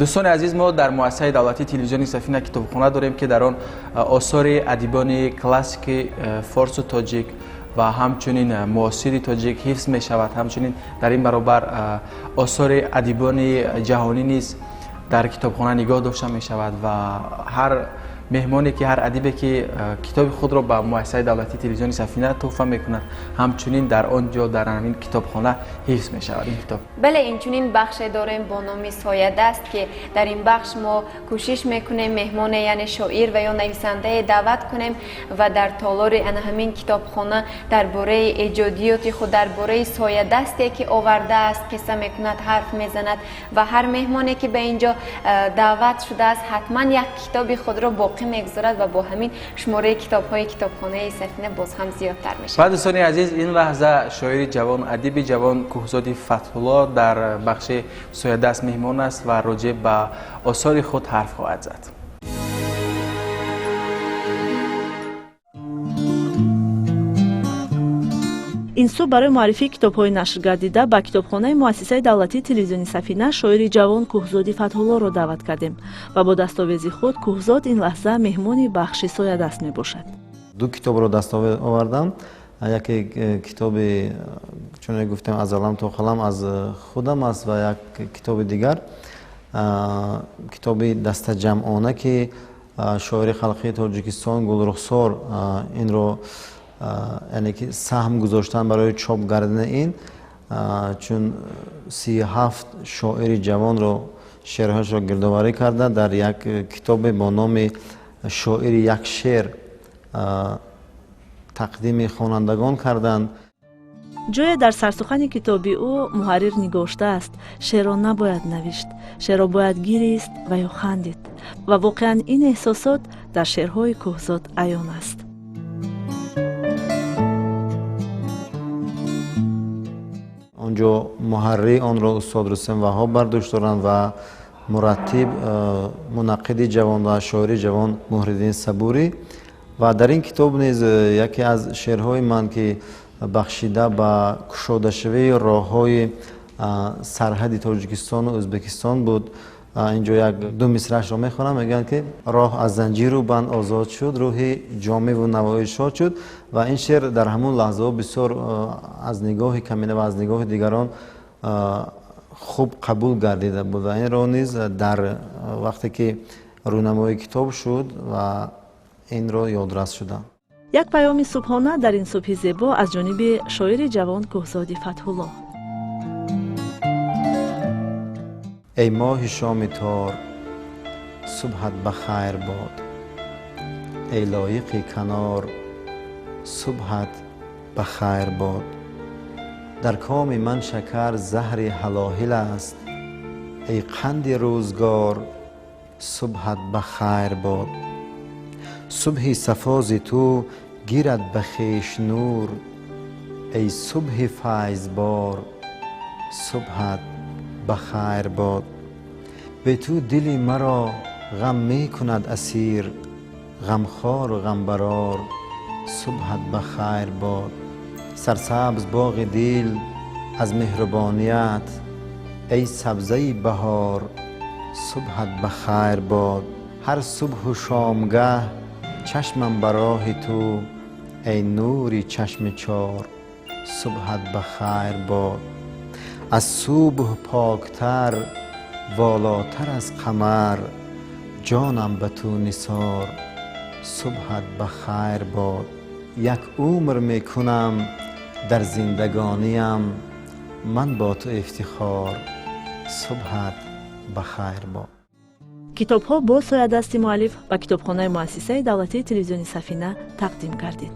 Дӯстони азиз, мо дар муассисаи давлатии телевизиони Сафина китобхона дорем, ки дар он осори адибони классики форсу тоҷик ва ҳамчунин муосири тоҷик ҳифз мешавад. Ҳамчунин дар ин баробар осори адибони ҷаҳонӣ низ дар китобхона нигоҳ дошта мешавад ва ҳар меҳмоне ки, ҳар адибе ки китоби худро ба муассисаи давлатии телевизиони Сафина тӯҳфа мекунад, ҳамчунин дар он ҷо, дар ҳамин китобхона ҳифз мешавад ин китоб. Бале, инчунин бахше дорем бо номи Соядаст, ки дар ин бахш мо кӯшиш мекунем меҳмоне, яъне шоир ва ё нависандае даъват кунем ва дар толори ана ҳамин китобхона дар бораи эҷодиёти худ, дар бораи соядасте ки овардааст, қисса мекунад, ҳарф мезанад. Ва ҳар меҳмоне ки ба ин ҷо даъват шудааст, ҳатман як китоби худро боқӣ мегузорад ва бо ҳамин шумораи китобҳои китобхонаи Сафина боз ҳам зиёдтар мешавад. Ва дӯстони азиз, ин лаҳза шоири ҷавон, адиби ҷавон Кӯҳзоди Фатҳулло дар бахши Соядаст меҳмон аст ва роҷеъ ба осори худ ҳарф хоҳад зад. Ин субҳ барои муаррифии китобҳои нашргардида ба китобхонаи муассисаи давлатии телевизиони Сафина шоири ҷавон Кӯҳзоди Фатҳуллоро даъват кардем ва бо дастовези худ Кӯҳзод ин лаҳза меҳмони бахши Соядаст мебошад. Ду китобро даст овардам. Яке китоби, чуне гуфтем, аз алам то қалам аз худам аст ва як китоби дигар, китоби дастаҷамъона, ки шоири халқии Тоҷикистон Гулрухсор инро, яъне ки саҳм гузоштан барои чоп гардидани ин, чун 37 шоири ҷавонро шеърҳояшро гирдоварӣ карда, дар як китобе бо номи «Шоири як шеър» тақдими хонандагон карданд. Ҷое дар сарсухани китоби ӯ муҳаррир нигоштааст: «Шеърро набояд навишт, шеърро бояд гирист ва ё хандид». Ва воқеан ин эҳсосот дар шеърҳои Кӯҳзод аён аст. Он ҷо муҳаррири онро устод Рустам Ваҳоб бар дӯш доранд ва мураттиб мунаққиди ҷавон ва шоири ҷавон Муҳриддин Сабурӣ. Ва дар ин китоб низ яке аз шеърҳои ман, ки бахшида ба кушодашавии роҳҳои сарҳади Тоҷикистону Ӯзбекистон буд, инҷо як ду мисраашро мехонам. Мегӯянд, ки роҳ аз занҷиру банд озод шуд, рӯҳи ҷомиву навоӣ шод шуд. Ва ин шеър дар ҳамон лаҳзаҳо бисёр аз нигоҳи Камина ва аз нигоҳи дигарон хуб қабул гардида буд ва инро низ дар вақте ки рӯнамои китоб шуд ва инро ёдрас шудам. Як паёми субҳона дар ин субҳи зебо аз ҷониби шоири ҷавон Кӯҳзоди Фатҳулло. Эй моҳи шоми тор, субҳат ба хайр бод. Эй лоиқи канор, субҳат ба хайр бод. Дар коми ман шакар заҳри ҳалоҳил аст. Эй қанди рӯзгор, субҳат ба хайр бод. Субҳи сафози ту гирад ба хеш нур. Эй субҳи файзбор, субҳат ба хайр бод. Бе ту дили маро ғам мекунад асир. Ғамхору ғамбарор, субҳат ба хайр бод. Сарсабз боғи дил аз меҳрубоният. Эй сабзаи баҳор, субҳат ба хайр бод. Ҳар субҳу шомгаҳ чашмам ба роҳи ту. Эй нури чашми чор, субҳат ба хайр бод. Аз субҳ поктар, волотар аз қамар, ҷонам ба ту нисор, субҳат ба хайр бод. Як умр мекунам дар зиндагониям ман бо ту ифтихор, субҳат ба хайр бод. Китобҳо бо соядасти муаллиф ба китобхонаи муассисаи давлатии телевизиони Сафина тақдим гардид.